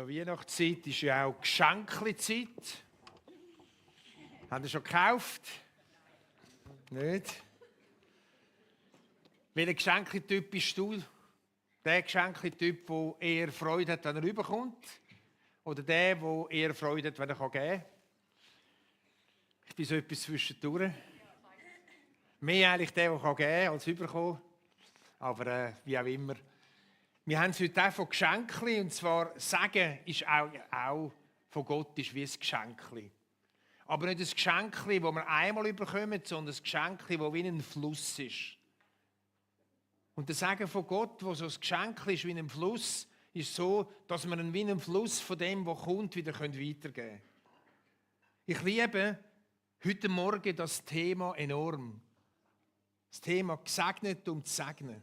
Ja, Weihnachtszeit ist ja auch Geschenkli-Zeit. Habt ihr schon gekauft? Nicht? Welcher Geschenkli-Typ bist du? Der Geschenkli-Typ, der eher Freude hat, wenn er rüberkommt? Oder der eher Freude hat, wenn er geben kann? Ich bin so etwas zwischendurch. Mehr eigentlich der geben kann, als rüberkommen. Aber wie auch immer. Wir haben es heute auch von Geschenkli, und zwar Sagen ist auch von Gott ist wie ein Geschenkli. Aber nicht ein Geschenkli, das wir einmal bekommen, sondern ein Geschenkli, das wie ein Fluss ist. Und das Sagen von Gott, wo so ein Geschenkli ist wie ein Fluss, ist so, dass wir wie einen Fluss von dem, was kommt, wieder weitergeben können. Ich liebe heute Morgen das Thema enorm. Das Thema gesegnet und zu segnen.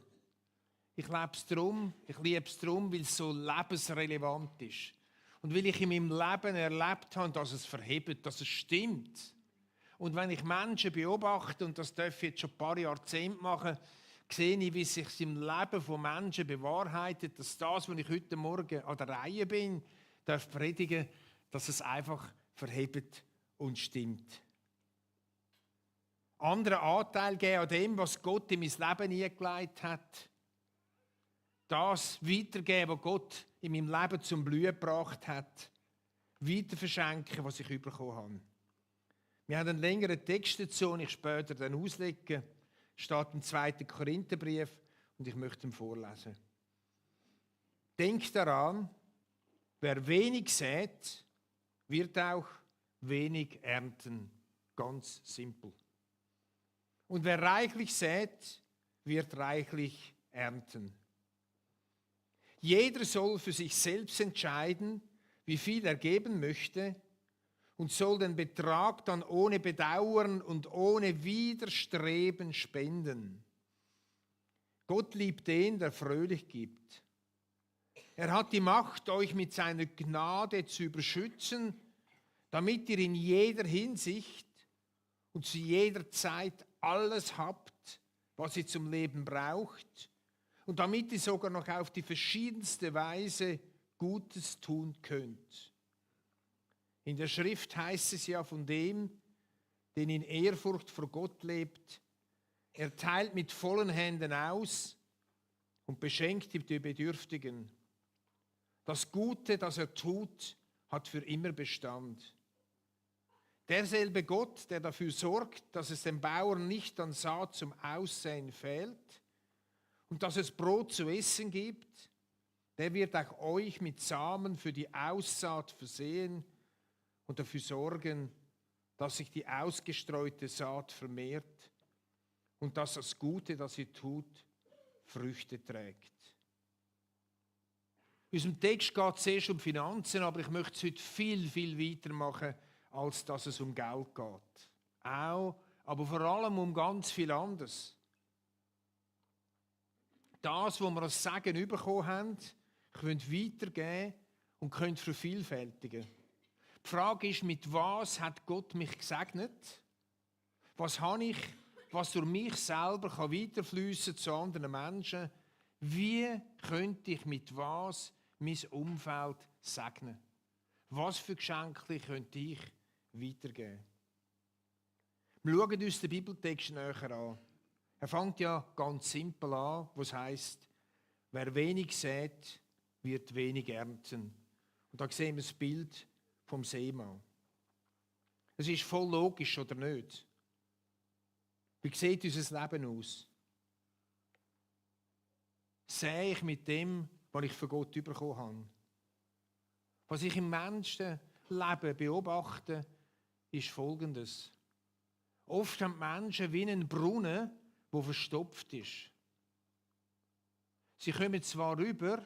Ich liebe es darum, weil es so lebensrelevant ist. Und weil ich in meinem Leben erlebt habe, dass es verhebt, dass es stimmt. Und wenn ich Menschen beobachte, und das darf ich jetzt schon ein paar Jahrzehnte machen, sehe ich, wie sich im Leben von Menschen bewahrheitet, dass das, was ich heute Morgen an der Reihe bin, darf predigen, dass es einfach verhebt und stimmt. Anderen Anteil geben an dem, was Gott in mein Leben eingelegt hat. Das weitergeben, was Gott in meinem Leben zum Blühen gebracht hat. Weiter verschenken, was ich bekommen habe. Wir haben einen längeren Text dazu, den ich später dann auslege. Steht im 2. Korintherbrief und ich möchte ihn vorlesen. Denkt daran, wer wenig sät, wird auch wenig ernten. Ganz simpel. Und wer reichlich sät, wird reichlich ernten. Jeder soll für sich selbst entscheiden, wie viel er geben möchte, und soll den Betrag dann ohne Bedauern und ohne Widerstreben spenden. Gott liebt den, der fröhlich gibt. Er hat die Macht, euch mit seiner Gnade zu überschützen, damit ihr in jeder Hinsicht und zu jeder Zeit alles habt, was ihr zum Leben braucht, und damit ihr sogar noch auf die verschiedenste Weise Gutes tun könnt. In der Schrift heißt es ja von dem, der in Ehrfurcht vor Gott lebt, er teilt mit vollen Händen aus und beschenkt die Bedürftigen. Das Gute, das er tut, hat für immer Bestand. Derselbe Gott, der dafür sorgt, dass es den Bauern nicht an Saat zum Aussäen fehlt und dass es Brot zu essen gibt, der wird auch euch mit Samen für die Aussaat versehen und dafür sorgen, dass sich die ausgestreute Saat vermehrt und dass das Gute, das ihr tut, Früchte trägt. In unserem Text geht es erst um Finanzen, aber ich möchte es heute viel, viel weiter machen, als dass es um Geld geht. Auch, aber vor allem um ganz viel anderes. Das, was wir als Segen bekommen haben, könnt weitergeben und könnt vervielfältigen. Die Frage ist, mit was hat Gott mich gesegnet? Was habe ich, was durch mich selber weiterfließen zu anderen Menschen? Wie könnte ich mit was mein Umfeld segnen? Was für Geschenke könnte ich weitergeben? Wir schauen uns den Bibeltext näher an. Er fängt ja ganz simpel an, was heisst, wer wenig sät, wird wenig ernten. Und da sehen wir das Bild vom Seemann. Es ist voll logisch, oder nicht? Wie sieht unser Leben aus? Sähe ich mit dem, was ich von Gott bekommen habe? Was ich im Menschenleben beobachte, ist Folgendes. Oft haben die Menschen wie einen Brunnen, der verstopft ist. Sie kommen zwar rüber,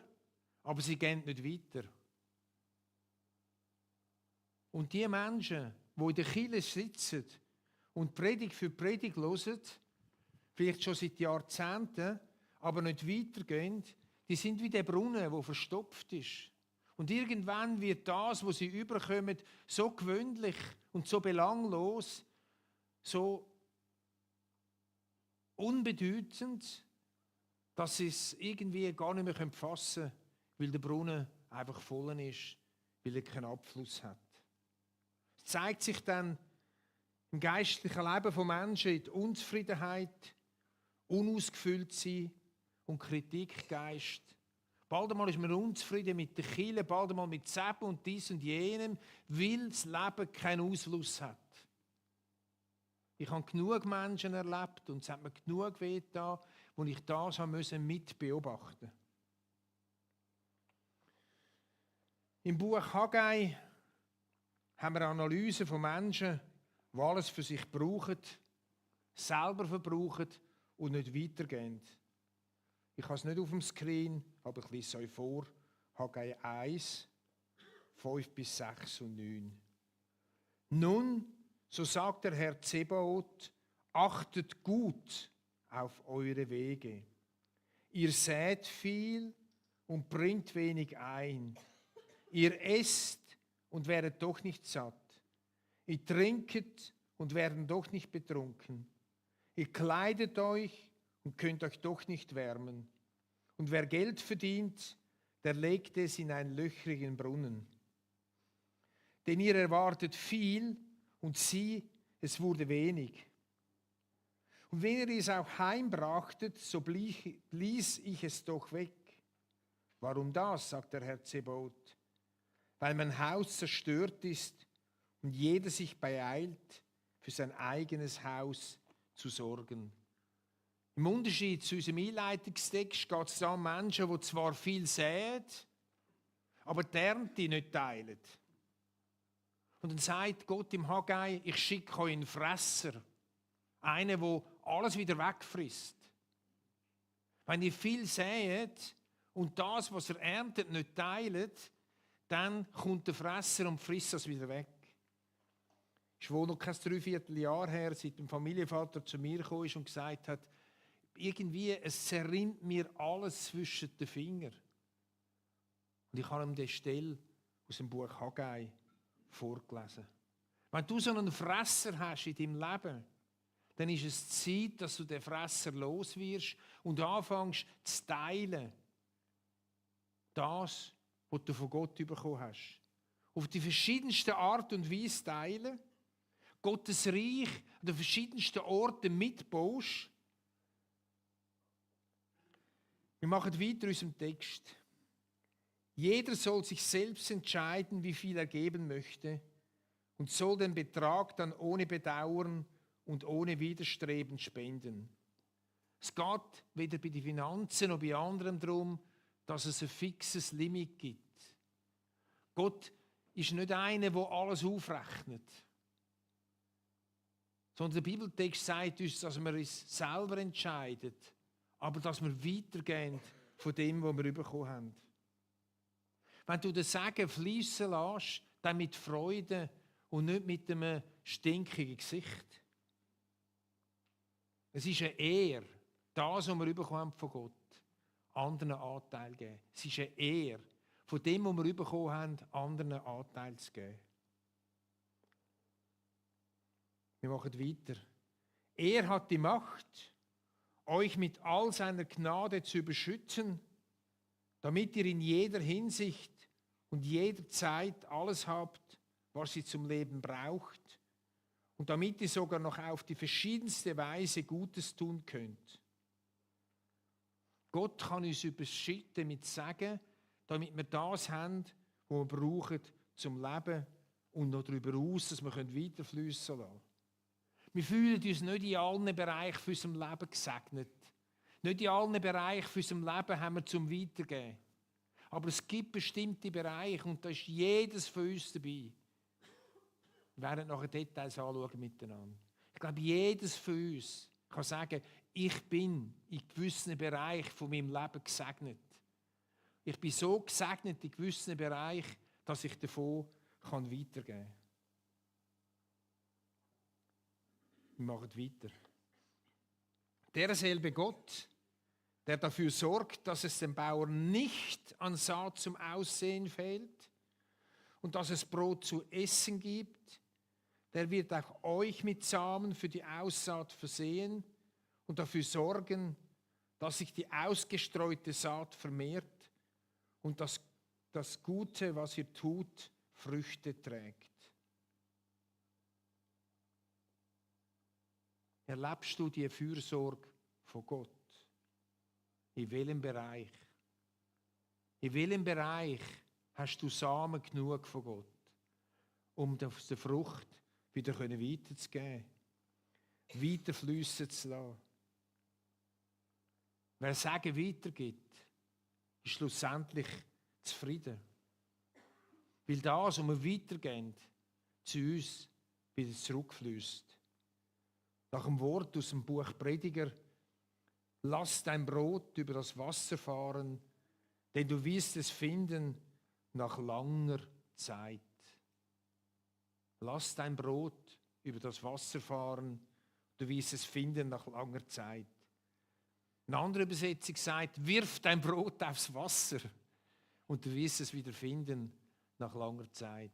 aber sie gehen nicht weiter. Und die Menschen, die in der Kirche sitzen und Predigt für Predigt hören, vielleicht schon seit Jahrzehnten, aber nicht weitergehen, die sind wie der Brunnen, der verstopft ist. Und irgendwann wird das, was sie überkommen, so gewöhnlich und so belanglos, so unbedeutend, dass sie es irgendwie gar nicht mehr fassen können, weil der Brunnen einfach voll ist weil er keinen Abfluss hat. Es zeigt sich dann im geistlichen Leben von Menschen in Unzufriedenheit, Unausgefülltsein und Kritikgeist. Bald einmal ist man unzufrieden mit der Kirche, bald einmal mit Seben und dies und jenem, weil das Leben keinen Ausfluss hat. Ich habe genug Menschen erlebt und es hat mir genug wehgetan, wo ich das mit beobachten musste. Im Buch Haggai haben wir Analysen von Menschen, die alles für sich brauchen, selber verbrauchen und nicht weitergehen. Ich habe es nicht auf dem Screen, aber ich lese es euch vor. Haggai 1, 5 bis 6 und 9. Nun, so sagt der Herr Zebaoth, achtet gut auf eure Wege. Ihr sät viel und bringt wenig ein. Ihr esst und werdet doch nicht satt. Ihr trinket und werdet doch nicht betrunken. Ihr kleidet euch und könnt euch doch nicht wärmen. Und wer Geld verdient, der legt es in einen löchrigen Brunnen. Denn ihr erwartet viel und sieh, es wurde wenig. Und wenn ihr es auch heimbrachtet, so blies ich es doch weg. Warum das, sagt der Herr Zebaoth? Weil mein Haus zerstört ist und jeder sich beeilt, für sein eigenes Haus zu sorgen. Im Unterschied zu unserem Einleitungstext geht es da um Menschen, die zwar viel säen, aber die Ernte nicht teilen. Und dann sagt Gott im Haggai, ich schicke euch einen Fresser, einen, der alles wieder wegfrisst. Wenn ihr viel säet und das, was ihr erntet, nicht teilt, dann kommt der Fresser und frisst das wieder weg. Es ist wohl noch kein 3/4 Jahr her, seit dem Familienvater zu mir gekommen ist und gesagt hat, irgendwie, es zerrinnt mir alles zwischen den Fingern. Und ich habe ihm diese Stelle aus dem Buch Haggai vorgelesen. Wenn du so einen Fresser hast in deinem Leben, dann ist es Zeit, dass du den Fresser los wirst und anfängst zu teilen. Das, was du von Gott bekommen hast. Auf die verschiedensten Art und Weise teilen. Gottes Reich an den verschiedensten Orten mitbaust. Wir machen weiter in unserem Text. Jeder soll sich selbst entscheiden, wie viel er geben möchte und soll den Betrag dann ohne Bedauern und ohne Widerstreben spenden. Es geht weder bei den Finanzen noch bei anderen darum, dass es ein fixes Limit gibt. Gott ist nicht einer, der alles aufrechnet. Sondern der Bibeltext sagt uns, dass wir uns selber entscheiden, aber dass wir weitergehen von dem, was wir bekommen haben. Wenn du den Segen fließen lässt, dann mit Freude und nicht mit einem stinkigen Gesicht. Es ist eine Ehre, das, was wir bekommen haben von Gott, anderen Anteil geben. Es ist eine Ehre, von dem, was wir bekommen haben, anderen Anteil zu geben. Wir machen weiter. Er hat die Macht, euch mit all seiner Gnade zu überschütten, damit ihr in jeder Hinsicht und jeder Zeit alles habt, was ihr zum Leben braucht, und damit ihr sogar noch auf die verschiedenste Weise Gutes tun könnt. Gott kann uns überschütten mit Segen, damit wir das haben, was wir brauchen zum Leben und noch darüber aus, dass wir weiterfließen lassen. Wir fühlen uns nicht in allen Bereichen für unser Leben gesegnet. Nicht in allen Bereichen für unser Leben haben wir zum Weitergeben. Aber es gibt bestimmte Bereiche und da ist jedes von uns dabei. Wir werden nachher Details anschauen miteinander. Ich glaube, jedes von uns kann sagen, ich bin in gewissen Bereichen von meinem Leben gesegnet. Ich bin so gesegnet in gewissen Bereichen, dass ich davon weitergeben kann. Wir machen weiter. Derselbe Gott, der dafür sorgt, dass es dem Bauern nicht an Saat zum Aussehen fehlt und dass es Brot zu essen gibt, der wird auch euch mit Samen für die Aussaat versehen und dafür sorgen, dass sich die ausgestreute Saat vermehrt und das Gute, was ihr tut, Früchte trägt. Erlebst du die Fürsorge von Gott? In welchem Bereich? In welchem Bereich hast du Samen genug von Gott, um aus der Frucht wieder weiterzugeben, weiterfliessen zu lassen? Wer Sagen weitergibt, ist schlussendlich zufrieden. Weil das, was wir weitergeben, zu uns wieder zurückfließt. Nach dem Wort aus dem Buch Prediger: Lass dein Brot über das Wasser fahren, denn du wirst es finden nach langer Zeit. Lass dein Brot über das Wasser fahren, du wirst es finden nach langer Zeit. Eine andere Übersetzung sagt: Wirf dein Brot aufs Wasser und du wirst es wieder finden nach langer Zeit.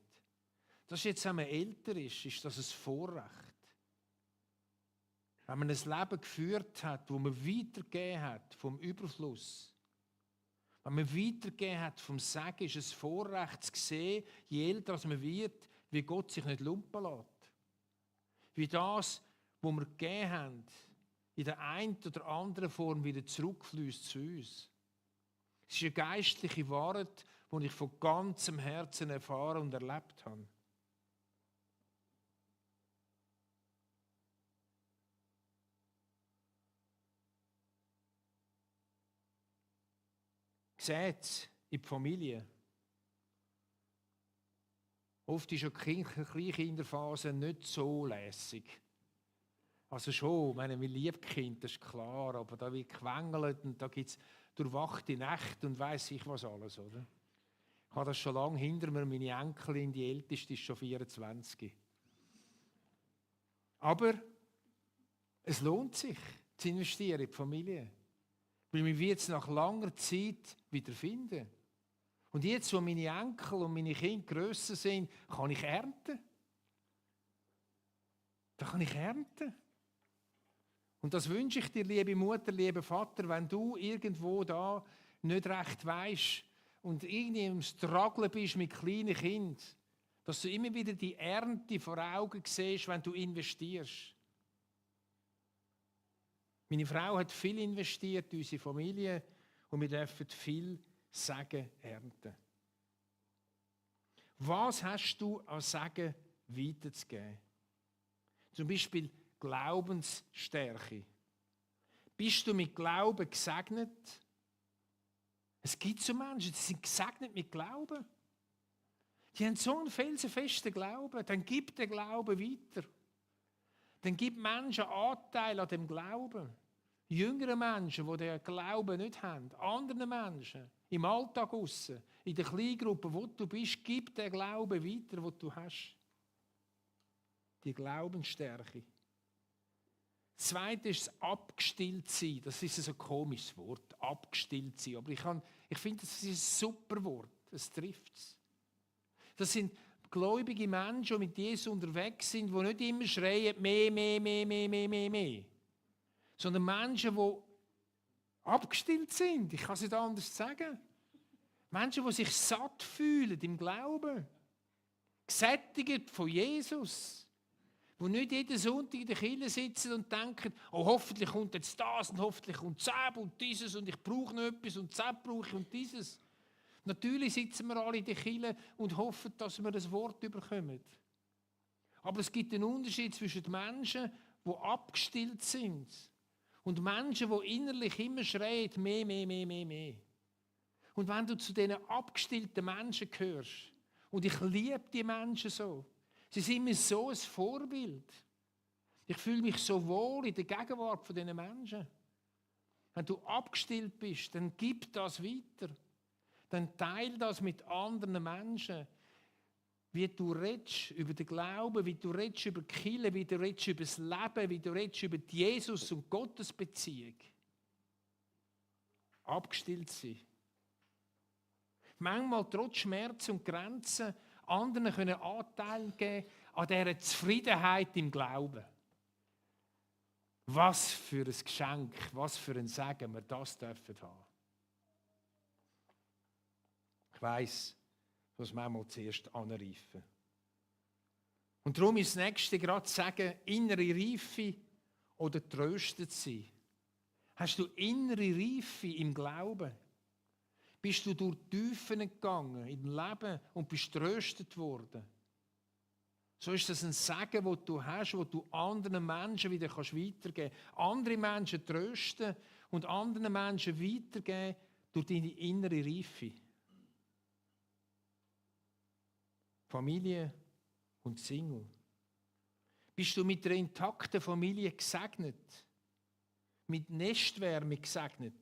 Das ist jetzt, wenn man älter ist das ein Vorrecht. Wenn man ein Leben geführt hat, wo man weitergegeben hat vom Überfluss, wenn man weitergegeben hat vom Segen, ist es Vorrecht zu sehen, je älter man wird, wie Gott sich nicht lumpen lässt. Wie das, was wir gegeben haben, in der einen oder anderen Form wieder zurückfließt zu uns. Es ist eine geistliche Wahrheit, die ich von ganzem Herzen erfahren und erlebt habe. Seht es in die Familie. Oft ist ja die Kleinkinderphase nicht so lässig. Also schon, wir lieben Kinder, das ist klar, aber da wird gequengelt und da gibt es durchwachte Nächte und weiss ich was alles, oder? Ich habe das schon lange hinter mir, meine Enkelin, die älteste, ist schon 24. Aber es lohnt sich, zu investieren in die Familie. Weil man wird es nach langer Zeit wieder finden. Und jetzt, wo meine Enkel und meine Kinder grösser sind, kann ich ernten. Da kann ich ernten. Und das wünsche ich dir, liebe Mutter, lieber Vater, wenn du irgendwo da nicht recht weisst und irgendwie im Struggle bist mit kleinen Kindern, dass du immer wieder die Ernte vor Augen siehst, wenn du investierst. Meine Frau hat viel investiert in unsere Familie und wir dürfen viel Segen ernten. Was hast du an Segen weiterzugeben? Zum Beispiel Glaubensstärke. Bist du mit Glauben gesegnet? Es gibt so Menschen, die sind gesegnet mit Glauben. Die haben so einen felsenfesten Glauben. Dann gib den Glauben weiter. Dann gibt Menschen Anteil an dem Glauben. Jüngere Menschen, die den Glauben nicht haben. Anderen Menschen, im Alltag aussen, in der Kleingruppe, wo du bist, gib den Glauben weiter, den du hast. Die Glaubensstärke. Das Zweite ist das Abgestilltsein. Das ist ein komisches Wort, Abgestilltsein. Aber ich finde, das ist ein super Wort. Das trifft es. Das sind gläubige Menschen, die mit Jesus unterwegs sind, die nicht immer schreien, mehr. Sondern Menschen, die abgestillt sind. Ich kann es nicht anders sagen. Menschen, die sich satt fühlen im Glauben. Gesättigt von Jesus. Die nicht jeden Sonntag in der Kirche sitzen und denken, oh, hoffentlich kommt jetzt das und hoffentlich kommt das und dieses und ich brauche noch etwas und das brauche ich und dieses. Natürlich sitzen wir alle in der Kirche und hoffen, dass wir das Wort bekommen. Aber es gibt einen Unterschied zwischen Menschen, die abgestillt sind und Menschen, die innerlich immer schreien, mehr. Und wenn du zu diesen abgestillten Menschen gehörst, und ich liebe die Menschen so, sie sind mir so ein Vorbild. Ich fühle mich so wohl in der Gegenwart von diesen Menschen. Wenn du abgestillt bist, dann gib das weiter. Dann teile das mit anderen Menschen. Wie du redest über den Glauben, wie du redest über die Kirche, wie du redest über das Leben, wie du redest über die Jesus- und Gottesbeziehung. Abgestillt sein. Manchmal trotz Schmerz und Grenzen anderen können Anteil geben an dieser Zufriedenheit im Glauben. Was für ein Geschenk, was für ein Segen wir das dürfen haben. Ich weiss, was manchmal zuerst anreifen. Und darum ist das Nächste gerade zu sagen, innere Reife oder tröstet sein. Hast du innere Reife im Glauben? Bist du durch Tiefen gegangen im Leben und bist tröstet worden? So ist das ein Segen, das du hast, wo du anderen Menschen wieder weitergeben kannst. Andere Menschen trösten und anderen Menschen weitergeben durch deine innere Reife. Familie und Single. Bist du mit einer intakten Familie gesegnet? Mit Nestwärme gesegnet?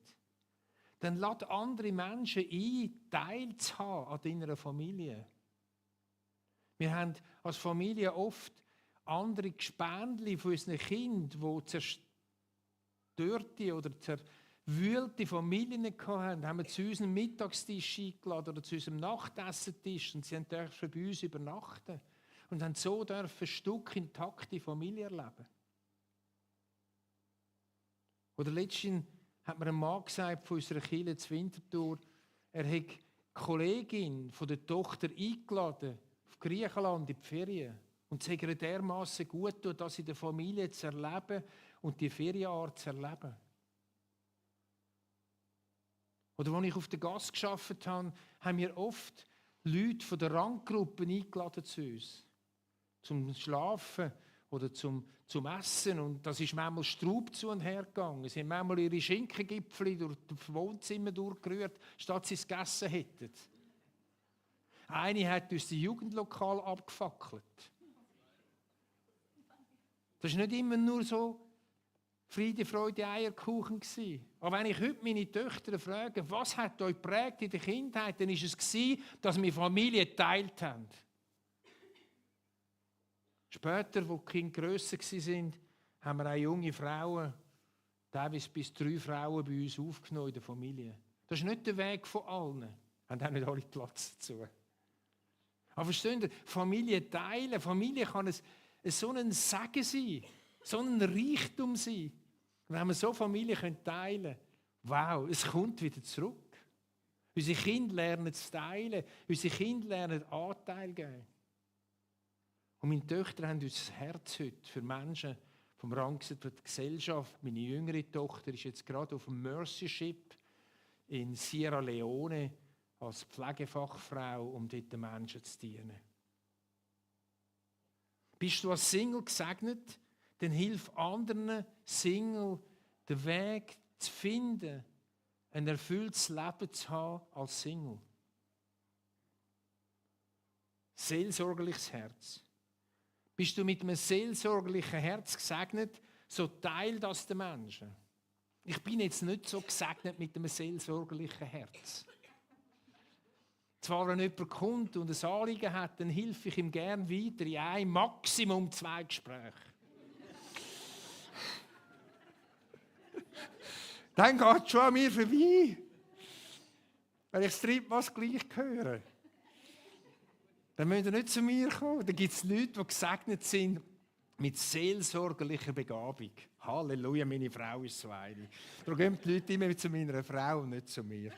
Dann lad andere Menschen ein, teilzuhaben an deiner Familie. Wir haben als Familie oft andere Gespendli von unseren Kindern, die zerstörte oder zerwühlte Familien hatten, haben wir zu unserem Mittagstisch eingeladen oder zu unserem Nachtessentisch und sie dürfen bei uns übernachten und haben so ein Stück intakte Familie erleben. Oder letztens hat mir ein Mann gesagt von unserer Kirche zu Winterthur, er hat die Kollegin von der Tochter eingeladen auf Griechenland in die Ferien und es hat ihr dermassen gut tut, das in der Familie zu erleben und die Ferienart zu erleben. Oder als ich auf der Gasse gearbeitet habe, haben wir oft Leute von der Randgruppe eingeladen zu uns. Zum Schlafen oder zum Essen. Und das ist manchmal Straub zu und her gegangen. Sie haben manchmal ihre Schinkengipfel durch das Wohnzimmer durchgerührt, statt sie es gegessen hätten. Eine hat uns das Jugendlokal abgefackelt. Das war nicht immer nur so Friede, Freude, Eierkuchen gewesen. Aber wenn ich heute meine Töchter frage, was hat euch geprägt in der Kindheit, dann war es, dass wir Familie geteilt haben. Später, wo die Kinder grösser waren, haben wir auch junge Frauen, teilweise bis 3 Frauen bei uns aufgenommen in der Familie. Das ist nicht der Weg von allen. Haben auch nicht alle Platz dazu. Aber versteht ihr, Familie teilen, Familie kann so ein Segen sein, so ein Reichtum sein. Wenn wir so Familie teilen können, wow, es kommt wieder zurück. Unsere Kinder lernen zu teilen, unsere Kinder lernen Anteil geben. Und meine Töchter haben uns das Herz heute für Menschen vom Rang der Gesellschaft. Meine jüngere Tochter ist jetzt gerade auf dem Mercy Ship in Sierra Leone als Pflegefachfrau, um dort den Menschen zu dienen. Bist du als Single gesegnet, dann hilf anderen Single, den Weg zu finden, ein erfülltes Leben zu haben als Single. Seelsorgerliches Herz. Bist du mit einem seelsorgerlichen Herz gesegnet, so teil das den Menschen. Ich bin jetzt nicht so gesegnet mit einem seelsorgerlichen Herz. Zwar, wenn jemand kommt und ein Anliegen hat, dann helfe ich ihm gerne weiter in ein, Maximum 2 Gespräche. Dann geht es schon an mir vorbei, wenn ich das 3. Mal gleich höre. Dann müsst ihr nicht zu mir kommen. Dann gibt es Leute, die gesegnet sind mit seelsorgerlicher Begabung. Halleluja, meine Frau ist so eine. Da gehen die Leute immer zu meiner Frau und nicht zu mir.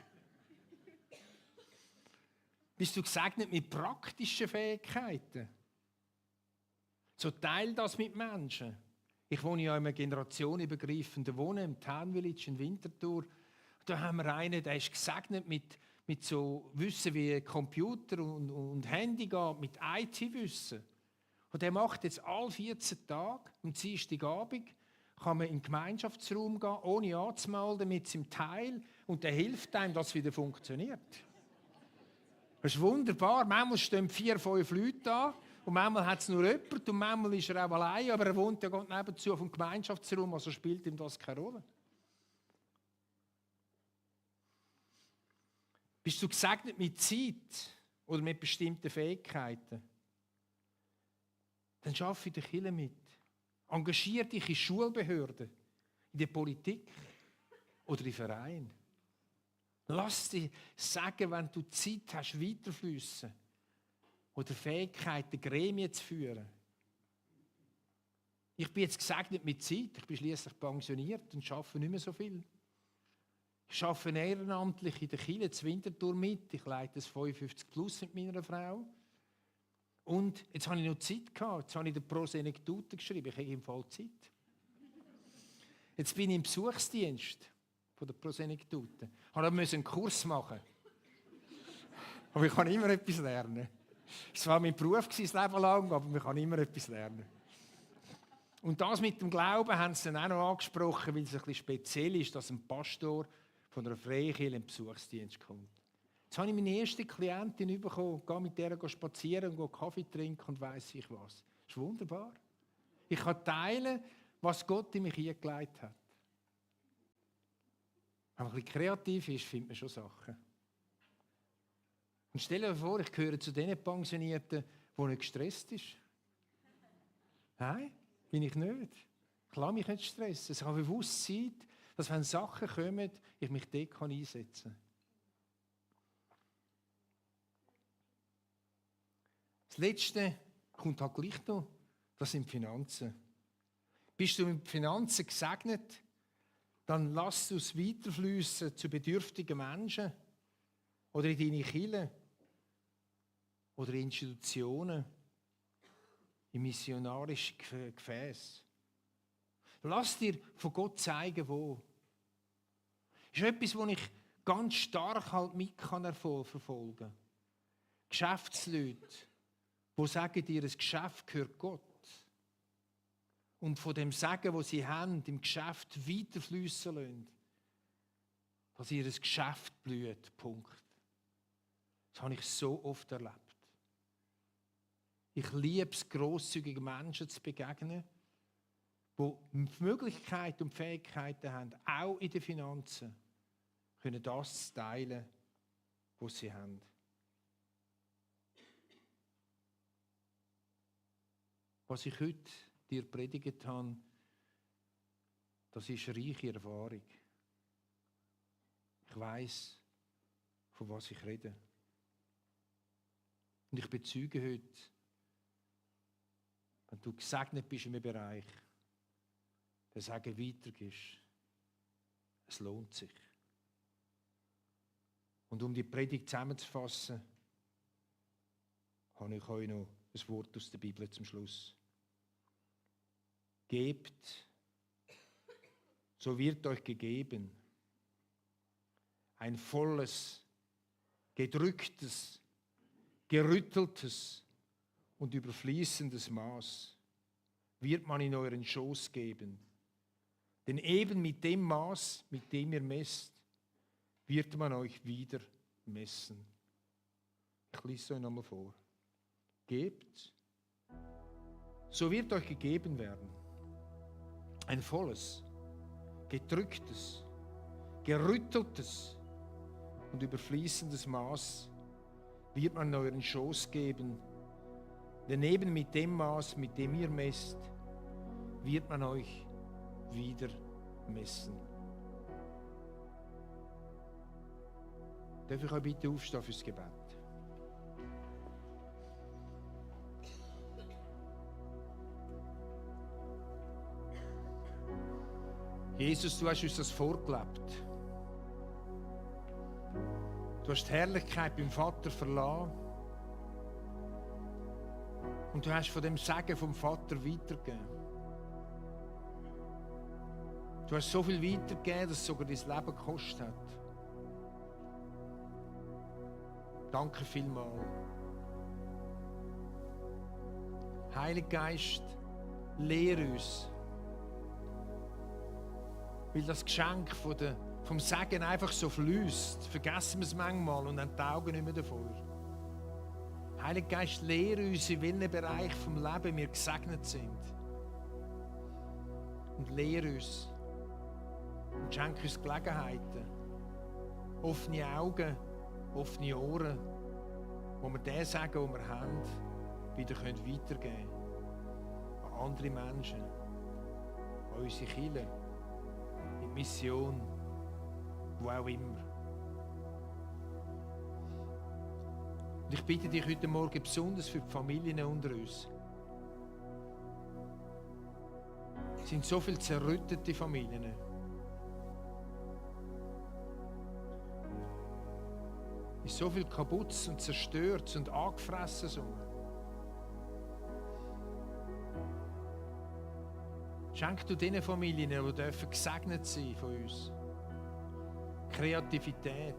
Bist du gesegnet mit praktischen Fähigkeiten? So teil das mit Menschen. Ich wohne ja in einem generationenübergreifenden Wohnen im Town Village in Winterthur. Da haben wir einen, der ist gesegnet mit so Wissen wie Computer und Handy geht, mit IT-Wissen. Und der macht jetzt alle 14 Tage, am Dienstagabend, kann man in den Gemeinschaftsraum gehen, ohne anzumelden, mit seinem Teil. Und der hilft einem, dass es wieder funktioniert. Das ist wunderbar. Manchmal stehen 4, 5 Leute da und manchmal hat es nur jemand und manchmal ist er auch allein, aber er wohnt ja gerade nebenzu auf dem Gemeinschaftsraum, also spielt ihm das keine Rolle. Bist du gesegnet mit Zeit oder mit bestimmten Fähigkeiten? Dann arbeite in der Kirche mit. Engagiere dich in Schulbehörden, in der Politik oder in Vereinen. Lass dich sagen, wenn du Zeit hast, weiterfließen oder Fähigkeiten, Gremien zu führen. Ich bin jetzt gesegnet mit Zeit. Ich bin schließlich pensioniert und arbeite nicht mehr so viel. Ich arbeite ehrenamtlich in der Kirche zu Winterthur mit. Ich leite das 55 Plus mit meiner Frau. Und jetzt habe ich noch Zeit gehabt. Jetzt habe ich den Prosenektute geschrieben. Ich habe im Fall Zeit. Jetzt bin ich im Besuchsdienst von der Prosenektute. Ich musste einen Kurs machen. Aber ich kann immer etwas lernen. Es war mein Beruf das Leben lang, aber man kann immer etwas lernen. Und das mit dem Glauben haben sie dann auch noch angesprochen, weil es ein bisschen speziell ist, dass ein Pastor von einer Freikirche in den Besuchsdienst kommt. Jetzt habe ich meine erste Klientin bekommen, gehe mit der spazieren, gehe Kaffee trinken und weiss ich was. Das ist wunderbar. Ich kann teilen, was Gott in mich hingelegt hat. Wenn man ein bisschen kreativ ist, findet man schon Sachen. Und stell dir vor, ich gehöre zu den Pensionierten, die nicht gestresst ist. Nein, bin ich nicht. Ich lasse mich nicht stressen. Ich habe Bewusstsein, dass wenn Sachen kommen, ich mich dort einsetzen kann. Das Letzte kommt halt gleich noch, das sind Finanzen. Bist du mit Finanzen gesegnet, dann lass es weiterfließen zu bedürftigen Menschen oder in deine Kirche oder in Institutionen, in missionarische Gefäße. Lass dir von Gott zeigen, wo. Das ist etwas, das ich ganz stark halt mit verfolgen kann. Geschäftsleute, die sagen dir, ein Geschäft gehört Gott. Und von dem Sagen, das sie haben, im Geschäft weiterfließen lassen, dass ihr Geschäft blüht. Punkt. Das habe ich so oft erlebt. Ich liebe es, grosszügigen Menschen zu begegnen, die Möglichkeiten und Fähigkeiten haben, auch in den Finanzen, können das teilen, was sie haben. Was ich heute dir predigt habe, das ist reiche Erfahrung. Ich weiss, von was ich rede. Und ich bezeuge heute, wenn du gesegnet bist in einem Bereich, der Segen weitergibst, es lohnt sich. Und um die Predigt zusammenzufassen, habe ich euch noch ein Wort aus der Bibel zum Schluss. Gebt, so wird euch gegeben. Ein volles, gedrücktes, gerütteltes und überfließendes Maß wird man in euren Schoß geben. Denn eben mit dem Maß, mit dem ihr messt, wird man euch wieder messen. Ich lese euch nochmal vor. Gebt, so wird euch gegeben werden. Ein volles, gedrücktes, gerütteltes und überfließendes Maß wird man in euren Schoß geben. Denn eben mit dem Maß, mit dem ihr messt, wird man euch wieder messen. Darf ich euch bitte aufstehen fürs Gebet? Jesus, du hast uns das vorgelebt. Du hast die Herrlichkeit beim Vater verlassen. Und du hast von dem Segen vom Vater weitergegeben. Du hast so viel weitergegeben, dass es sogar dein Leben gekostet hat. Danke vielmals. Heiliger Geist, lehre uns. Weil das Geschenk vom Segen einfach so fließt, vergessen wir es manchmal und haben die Augen nicht mehr davor. Heiliger Geist, lehre uns, in welchem Bereich vom Leben wir gesegnet sind. Und lehre uns und schenke uns Gelegenheiten, offene Augen, offene Ohren, wo wir das sagen, was wir haben, wieder weitergeben können. An andere Menschen, an unsere Kirche, in die Mission, wo auch immer. Und ich bitte dich heute Morgen besonders für die Familien unter uns. Es sind so viele zerrüttete Familien. Ist so viel kaputt und zerstört und angefressen. So. Schenk du diesen Familien, die dürfen gesegnet sein von uns. Kreativität.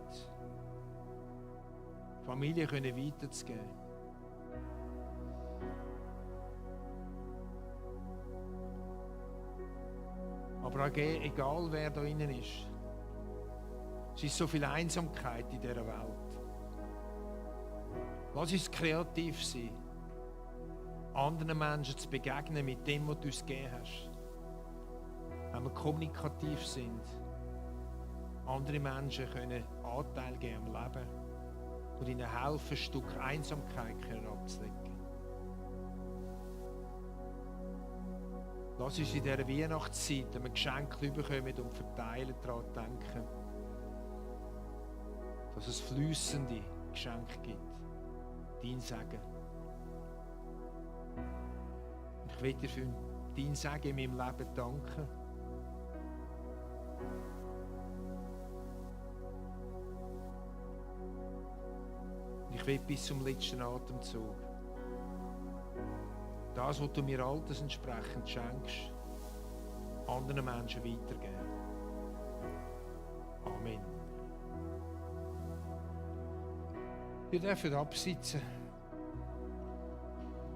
Familien können weiterzugeben. Aber auch egal wer da innen ist, es ist so viel Einsamkeit in dieser Welt. Lass uns kreativ sein, anderen Menschen zu begegnen mit dem, was du uns gegeben hast. Wenn wir kommunikativ sind, andere Menschen können Anteil geben am Leben und ihnen helfen, ein Stück Einsamkeit abzulegen. Lass uns in dieser Weihnachtszeit, wenn wir Geschenke bekommen und verteilen, daran denken, dass es fließende Geschenke gibt. Dein Segen. Ich will dir für dein Segen in meinem Leben danken. Ich will bis zum letzten Atemzug das, was du mir Altes entsprechend schenkst, anderen Menschen weitergeben. Amen. Wir dürfen absitzen.